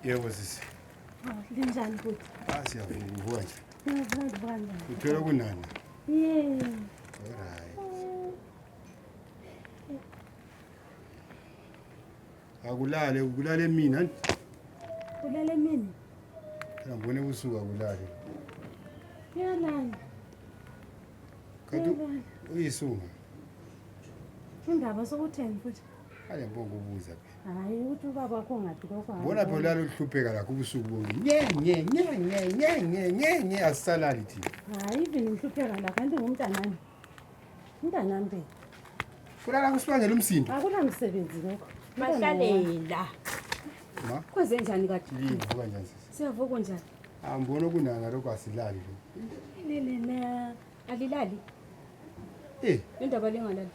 Yebo sisi. Linjani futhi? Siyavuka nje. Ngiyabona. Uthela kunani? Yeah. Alright. Akulale mina. Ulale mina? Ngibone usuku akulale. Yalala. Kanti uyisunga. Indaba sokutheni futhi? Hayi mbongo ubuza phela. Hayi uthi ubaba wakho ngaphi lokho. Bona phela lalo luhlupheka lakho ubusuku bonke. Nye asisalali thina. Hayi even ngihlupheka la kanti ngumntanami. Umntanami phela. Kulala kusibangela umsindo. Akunamsebenzi lokho. Mahlalela. Ma? Kwenze njani kade? Livuka njani sisi? Siyavuka njani? Ngibona kunanga lokho asilali lo. Lelena alilali. Indaba lengalali.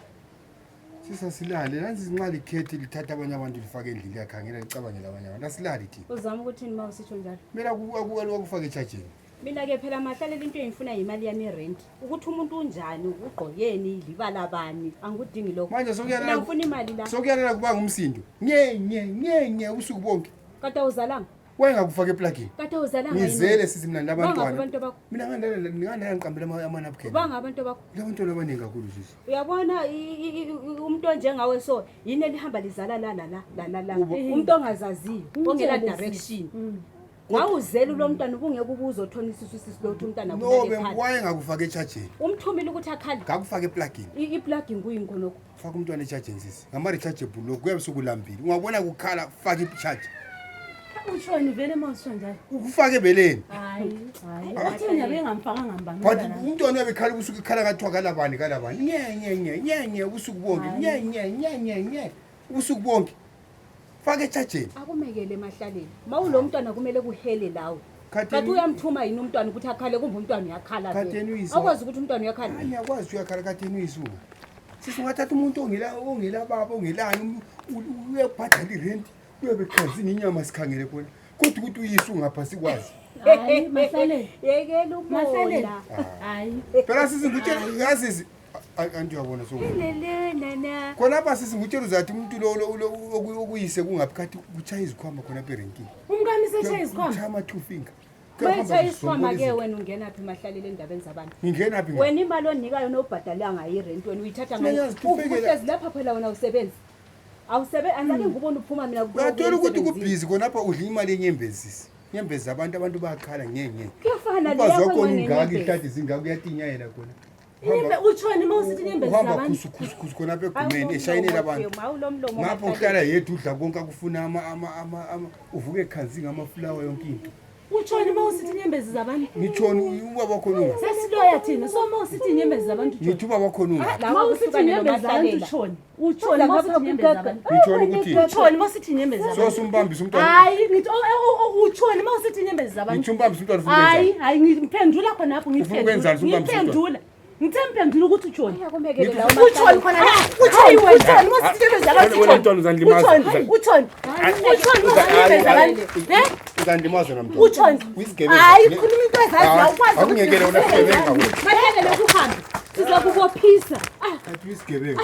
Sisasilale nansi izinqali ikhethi lithatha abanye abantu lifake endlini yakhangela licabangela abanye abantu asilali thina. Uzama ukuthi nima usitsho njalo. Mina akufake echajeni. Mina ke phela Mahlalela into engifuna imali yami rent. Ukuthi umuntu unjani, ugqokeni, libala bani, angikudingi lokho. Manje sokuyala ngifuna imali la. Sokuyala kubanga umsindo. Nye usuku bonke. Kade uzalanga. Wayengakufaka eplugini. Kade uzalanga yini? Ngizele sisi mina labantwana. Abantu bakho. Mina ngandala ngiqambela amanapkin. Banga abantu bakho. Labantwana abaningi kakhulu sisi. Uyabona umuntu onjengawe so yini elihamba lizala la. Umuntu ongazaziyo, ongela direction. Ngawuzela lo mntwana ubungeke ubuzothona isisusi silothu umntwana kulele ekhaya. No, wayengakufaka echajeni. Umthumile ukuthi akhali. Ngakufaka eplugini. I-plugin kuyinko lokho. Faka umntwana echajeni sisi. Ngama-rechargeable lokho kuyabusukulambili. Ungabona kukhala faka i-charge. Ushoni vele mawusho njalo. Ukufake beleni. Hayi. Uthi mina bengamfakanga ngibani. But umntwana uyabekhala ubusuku ikhala kathiwa kalabani. Nye ubusuku bonke. Nye ubusuku bonke. Faka echajeni. Akumekele Mahlaleni. Mawulo mntwana kumele kuhele lawo. Kathi uyamthuma yini umntwana ukuthi akhale kumbe umntwana uyakhala vele. Akwazi ukuthi umntwana uyakhala. Hayi uyakwazi ukuthi uyakhala katheni uyisuka. Sisi ungathatha umuntu ongela baba ongelani uyabhadala irent. Uyobe khanzini inyama sikhangele khona. Kodwa ukuthi uyise ngapha sikwazi. Hayi Mahlaleni. Yekela umola. Hayi. Phela sisi ngutshela yazi anti uyabona so. Lelena. Khona lapha sisi ngutshela uzathi umuntu lo okuyise kungaphi kathi kuchaya izikhwama khona erenkini. Umkami sechaya izikhwama. Chama two finger. Wetha isikhwama ke wena ungena phi Mahlaleli endabeni zabantu. Ngingena phi? Wena imali onikayo nobhadalanga irent wena uyithatha ngayo. Uhlezi lapha phela wena usebenza. Awusebenza anzake ngubona uphuma mina kuba. Uyathola ukuthi kubhizi khona lapha udla imali yenyembezi. Nyembezi abantu bayakhala ngenye. Kuyafana le yakho ngingaki ihladi zingaka uyatinyayela khona. Inyembe utshoni mawusithi inyembezi zabantu. Uhamba khusukhusu khona apha egumeni eshayinela abantu. Ngapho uhlala yedwa udla konke akufuna uvuke ekhanzi ngamaflower yonke into. Utshoni mawusithi inyembezi zabantu. Ngitshoni ubaba khona unga. Sesiloya thina so mawusithi inyembezi zabantu. Ngithi ubaba khona unga. Mawusithi inyembezi zabantu utshoni. Utshoni mawusithi inyembezi zabantu. Ngitshoni ukuthi utshoni mawusithi inyembezi zabantu. So sumbambisa umntwana. Hayi ngithi utshoni mawusithi inyembezi zabantu. Ngithi umbambisa umntwana ufuna ukwenza. Hayi ngiphendula khona lapho ngiphendula. Ngithemphendula ukuthi utshoni. Utshoni khona la. Utshoni mawusithi inyembezi zabantu. Wena uzandlimaza. Utshoni mawusithi inyembezi zabantu. Uzandimaza namntwana. Utshoni. Hayi khuluma into ezazi awukwazi. Akungekele wona sigebenga. Mahlaleli ukuhamba. Sizokubophisa. Athi isigebenga.